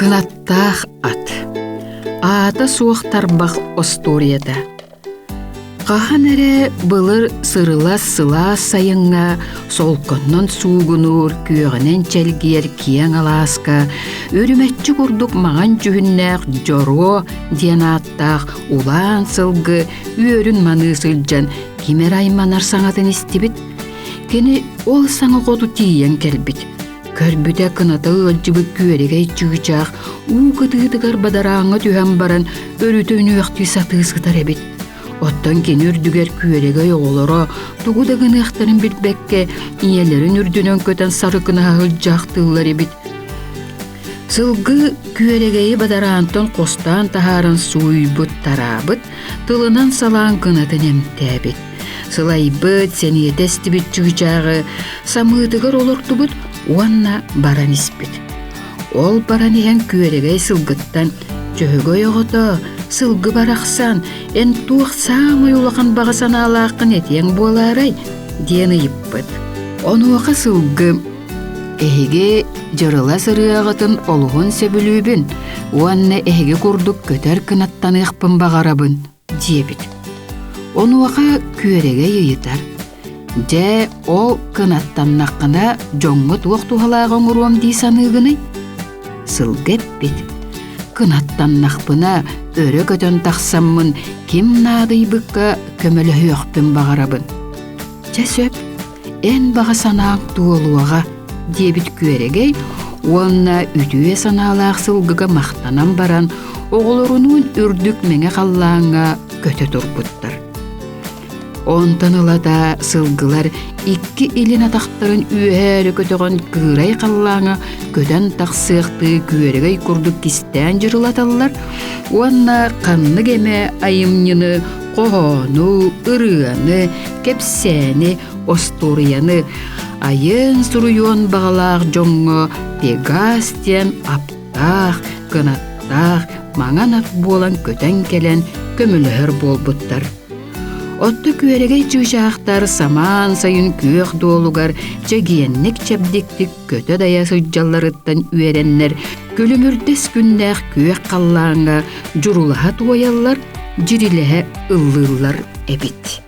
Кынаттаах ат. Аата суох тарбах остуоруйата. Хаһан эрэ былыр сырылас сылаас сайыҥҥа солконнон суугунуур, күөҕүнэн чэлгийэр киэҥ алааска үрүмэччи курдук маҥан дьүһүннээх Дьоруо диэн ааттаах улаан сылгы үөрүн маныы сылдьан ким эрэ айманар саҥатын истибит. Кини ол саҥа хоту тиийэн кэлбит. Көрбүтэ кыната ыалдьыбыт күөрэгэй чыычаах уу кытыытыгар бадарааҥҥа түһэн баран өрүтэ үнүөхтүү сатыы сытар эбит. Оттон кини үрдүгэр күөрэгэй оҕолоро тугу да гыныахтарын билбэккэ ийэлэрин үрдүнэн көтөн сарыкынаһа сылдьаахтыыллар эбит. Сылгы күөрэгэйи бадараантан хостоон таһааран сууйбут-тараабыт, тылынан салаан кынатын эмтээбит. Сылайбыт, сэниэтэ эстибит чыычааҕы самыытыгар олордубут уонна баран испит. Ол баран иһэн күөрэгэй сылгыттан «Чөһөгөй оҕото, сылгы барахсан, эн туох саамай улахан баҕа санаалааххын этиэҥ буолаарай?» диэн ыйыппыт. Онуоха сылгы «Эһиги дьырылас ырыаҕытын олуһун сөбүлүүбүн уонна эһиги курдук көтөр кынаттаныахпын баҕарабын» диэбит. Онуоха күөрэгэй ыйытар: «Дьэ, ол кынаттаннаххына дьоҥҥо туох туһалааҕы оҥоруом дии саныыгыный?» Сылгы эппит: «Кынаттаннахпына өрө көтөн тахсаммын ким наадыйбыкка көмөлөһүөхпүн баҕарабын». «Чэ сөп, эн баҕа санааҥ туолуоҕа», диэбит күөрэгэй уонна үтүө санаалаах сылгыга махтанан баран оҕолорунуун үрдүк мэҥэ халлааҥҥа көтө турбуттар. Онтон ылата сылгылар икки илин атахтарын үөһэ өрө көтөҕөн кыырай халлааҥҥа көтөн тахсыахтыы күөрэгэй курдук кистээн дьырылаталлар уонна ханнык эмэ айымньыны, хоһоону, ырыаны, кэпсээни, остуоруйаны айыан суруйуон баҕалаах дьоҥҥо Пегас диэн аптаах, кынаттаах маҥан ат буолан көтөн кэлэн көмөлөһөр буолбуттар. Отто күөрэгэй чыычаахтар самаан сайын күөх дуолугар чэгиэнник-чэбдиктик көтө-дайа сылдьалларыттан үөрэннэр күлүмүрдэс күннээх күөх халлааҥҥа дьурулаһа туойаллар, дьирилэһэ ыллыыллар эбит.